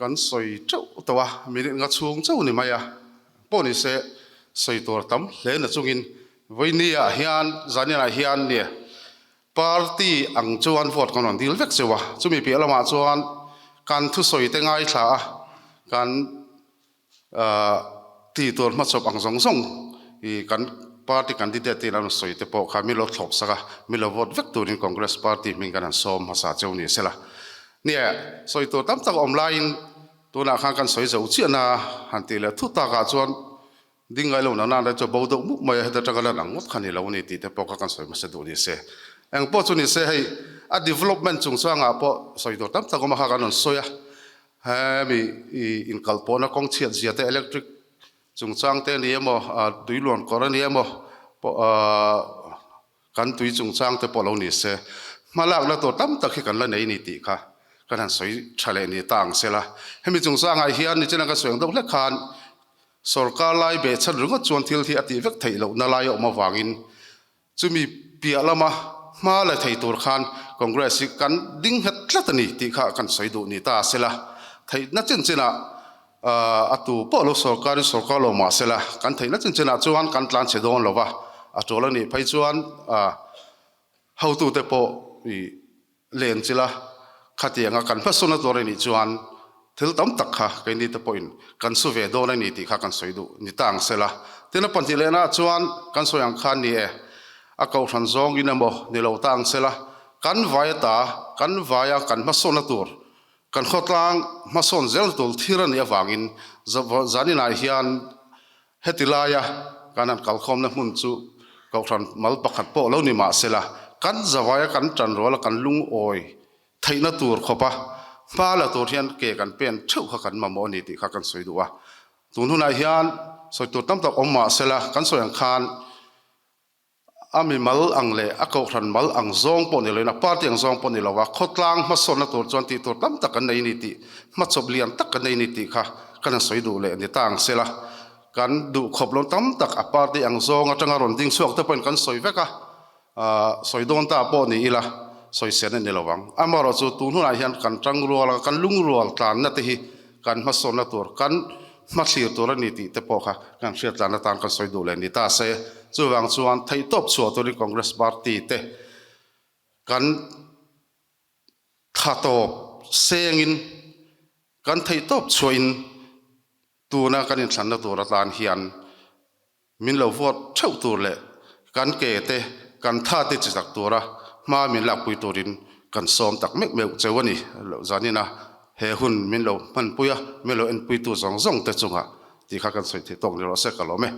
Kan sawi teuh tawh a, minute nga chhung chauh ni mai a, pawh ni se sawi tur tam hle na chungin vawinia hian zaninah hian nia party ang chuan vote kan rawn dil vek cheu a, chumi piah lamah chuan kan thusawi te ngaithla a, kan Ti tur hmachawp ang zawng zawng i kan party candidate te in an rawn sawi te pawh kha mi lo thlawp sak a, mi lo vote vek turin Congress party hming kan han sawm hmasa cheu ni sela. Nia, sawi tur tam tak a awm laiin tunah khan kan sawi zo chiah na han tih leh thut takah chuan ding ngai lo nana lai chu a bo deuh mup mai a, heta tanga lan ang ngawt kha ni lo ni tih te pawh kha kan sawi hmasa duh ni se. Eng pawh chu ni se hei a development chungchangah pawh sawi tur tam tak awm a kha kan rawn sawi a, Hemi i inkalpawhna kawng chhiat zia te electric chungchang te a ni emaw, tui luan kawr a ni emaw pawh kan tui chungchang te pawh lo ni se, hmalakna tur tam tak hi kan la nei a ni tih kha kan han sawi tha leh ni ta ang se la. Hemi chungchangah hian nichina ka sawi ang deuh hlek khan sorkar lai behchhan ringawt chuan thil hi a tih vek theih lohna lai a awm avangin Chumi piah lama hma la thei tur khan Congress hi kan ding nghet tlat a ni tih kha kan sawi duh ni ta sela, theihna chin chinah a tu pawh lo sorkarin sorkar lo mah sela, kan theihna chin chinah chuan kan tlan chhe dawn lo va, a tul a nih phei chuan hotute pawh i len chila khatianga kan hmasawn a tur a nih chuan thil tam tak kha keini te pawhin kan su ve dawn a ni tih kha kan sawi duh ni ta ang sela. Tin a pahnih lehna ah chuan kan sawi ang khan ni e, a kohhran zawngin emaw ni lo ta ang sela, kan vai ata kan vaia kan hmasawn a tur, kan khawtlang hmasawn zel tur thil a nih avangin zaninah hian Heti laia kan han kalkhawmna hmun chu Kohhran mal pakhat pawh lo ni mah sela, kan zavaia kan tan ruala kan lungawi theihna tur khawpa hma la tur hian ke kan pen theuh kha kan mamawh a ni tih kha kan sawi duh a. Tun hunah hian sawi tur tam tak awm mah sela, kan sawi ang khan A mi mal ang leh a kohhran mal ang zawng pawh ni loin, a party ang zawng pawh ni lo a, khawtlang hmasawnna tur chuan tih tur tam tak kan nei ni tih, hmachawp lian tak kan nei ni tih kha kan han sawi duh leh ni ta ang sela. Kan duh khawp lo tam tak a party ang zawng atanga rawn ding chhuak te pawhin kan sawi vek a, sawi dawn ta pawh ni ila sawi sen a ni lo ang. Amaherawhchu tun hunah hian kan tangrual a, kan lungrual tlanna te hi kan hmasawnna tur, kan hmathlir tur a ni tih te pawh kha kan hriat tlan atan kan sawi duh leh ni ta se. Chuvang chuan theihtawp chhuah turin Congress Party te kan tha tawp sengin kan theihtawp chhuahin tuna kan inthlanna tur atan hian Min lo vote theuh tur leh kan ke te kan tha te chi chak tura hma min lakpui turin kan sawm tak meuh meuh cheu a ni. Zanina he hun min lo hmanpui a, min lo enpuitu zawng zawng te chungah tih kha kan sawi theih tawk ni rawh se ka lawm e.